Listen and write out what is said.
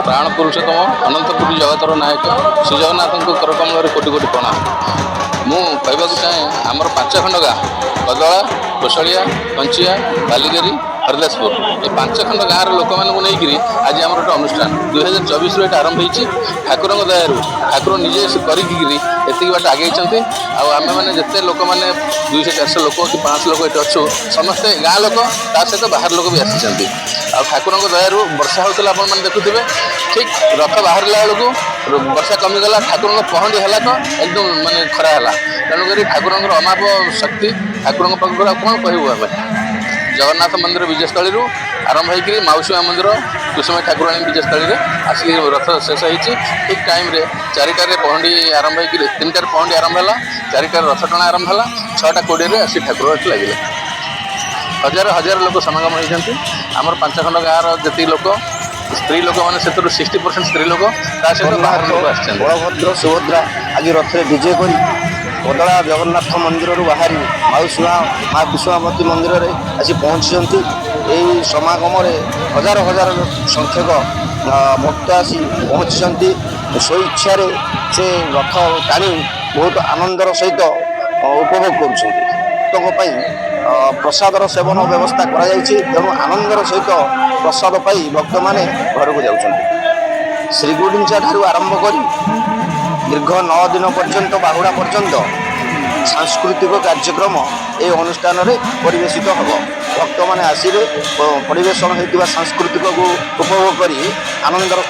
ପ୍ରାଣ ପୁରୁଷୋତ୍ତମ ଅନନ୍ତପୁରୀ ଜଗତର ନାୟକ ଶ୍ରୀ ଜଗନ୍ନାଥଙ୍କୁ କରକମଳରେ କୋଟି କୋଟି ପ୍ରଣାମ। ମୁଁ କହିବାକୁ ଚାହେଁ, ଆମର 5 ଖଣ୍ଡ ଗାଁ, କଦଳା, କୋଶଳିଆ, କଞ୍ଚିଆ, ବାଲିଗେରି, ହରିଦାସପୁର, ଏ 5 ଖଣ୍ଡ ଗାଁର ଲୋକମାନଙ୍କୁ ନେଇକରି ଆଜି ଆମର ଗୋଟେ ଅନୁଷ୍ଠାନ 2024ରୁ ଏଇଟା ଆରମ୍ଭ ହେଇଛି। ଠାକୁରଙ୍କ ଦୟାରୁ ଠାକୁର ନିଜେ ସେ କରିକିରି ଏତିକି ବାଟ ଆଗେଇଛନ୍ତି। ଆଉ ଆମେମାନେ ଯେତେ ଲୋକମାନେ 200, 400 ଲୋକ କି 500 ଲୋକ ଏଠି ଅଛୁ, ସମସ୍ତେ ଗାଁ ଲୋକ, ତା ସହିତ ବାହାର ଲୋକ ବି ଆସିଛନ୍ତି। ଆଉ ଠାକୁରଙ୍କ ଦୟାରୁ ବର୍ଷା ହେଉଥିଲା, ଆପଣମାନେ ଦେଖୁଥିବେ। ଠିକ୍ ରଥ ବାହାରିଲା ବେଳକୁ ବର୍ଷା କମିଗଲା। ଠାକୁରଙ୍କ ପହଣ୍ଡି ହେଲା ତ ଏକଦମ ମାନେ ଖରା ହେଲା। ତେଣୁକରି ଠାକୁରଙ୍କର ଅମାପ ଶକ୍ତି, ଠାକୁରଙ୍କ ପାଖକୁ ଆଉ କ'ଣ କହିବୁ ଆମେ? ଜଗନ୍ନାଥ ମନ୍ଦିର ବିଜୟସ୍ଥଳୀରୁ ଆରମ୍ଭ ହେଇକରି ମାଉସୀ ମା ମନ୍ଦିର, କୁସୁମା ଠାକୁରାଣୀ ବିଜୟସ୍ଥଳୀରେ ଆସିକି ରଥ ଶେଷ ହେଇଛି। ଠିକ୍ ଟାଇମ୍ରେ 4ଟାରେ ପହଣ୍ଡି ଆରମ୍ଭ ହେଇକରି, 3ଟାରେ ପହଣ୍ଡି ଆରମ୍ଭ ହେଲା, 4ଟାରେ ରଥ ଟଣା ଆରମ୍ଭ ହେଲା, 6ଟା 20ରେ ଆସି ଠାକୁର ଏଠି ଲାଗିଲେ। ହଜାର ହଜାର ଲୋକ ସମାଗମ ହେଇଛନ୍ତି। ଆମର 5 ଖଣ୍ଡ ଗାଁର ଯେତିକି ଲୋକ, ସ୍ତ୍ରୀ ଲୋକମାନେ, ସେଥିରୁ 60% ସ୍ତ୍ରୀ ଲୋକ, ତା ସହିତ ବାହାର ଲୋକ ଆସିଛନ୍ତି। ବଳଭଦ୍ର, ସୁଭଦ୍ରା ଆଜି ରଥରେ ବିଜେ କରି କଦଳା ଜଗନ୍ନାଥ ମନ୍ଦିରରୁ ବାହାରି ମାଉସୀ ମା, ମା କୁସୁମାବତୀ ମନ୍ଦିରରେ ଆସି ପହଞ୍ଚିଛନ୍ତି। ଏହି ସମାଗମରେ ହଜାର ହଜାର ସଂଖ୍ୟକ ଭକ୍ତ ଆସି ପହଞ୍ଚିଛନ୍ତି। ସ୍ୱଇଚ୍ଛାରେ ସେ ରଥ ଟାଣି ବହୁତ ଆନନ୍ଦର ସହିତ ଉପଭୋଗ କରୁଛନ୍ତି। ଭକ୍ତଙ୍କ ପାଇଁ ପ୍ରସାଦର ସେବନ ବ୍ୟବସ୍ଥା କରାଯାଇଛି। ତେଣୁ ଆନନ୍ଦର ସହିତ ପ୍ରସାଦ ପାଇ ଭକ୍ତମାନେ ଘରକୁ ଯାଉଛନ୍ତି। ଶ୍ରୀଗୁଣ୍ଡିଚା ଠାରୁ ଆରମ୍ଭ କରି ଦୀର୍ଘ 9 ଦିନ ପର୍ଯ୍ୟନ୍ତ, ବାହୁଡ଼ା ପର୍ଯ୍ୟନ୍ତ ସାଂସ୍କୃତିକ କାର୍ଯ୍ୟକ୍ରମ ଏହି ଅନୁଷ୍ଠାନରେ ପରିବେଷିତ ହେବ। ଭକ୍ତମାନେ ଆସିବେ, ପରିବେଷଣ ହେଉଥିବା ସାଂସ୍କୃତିକକୁ ଉପଭୋଗ କରି ଆନନ୍ଦର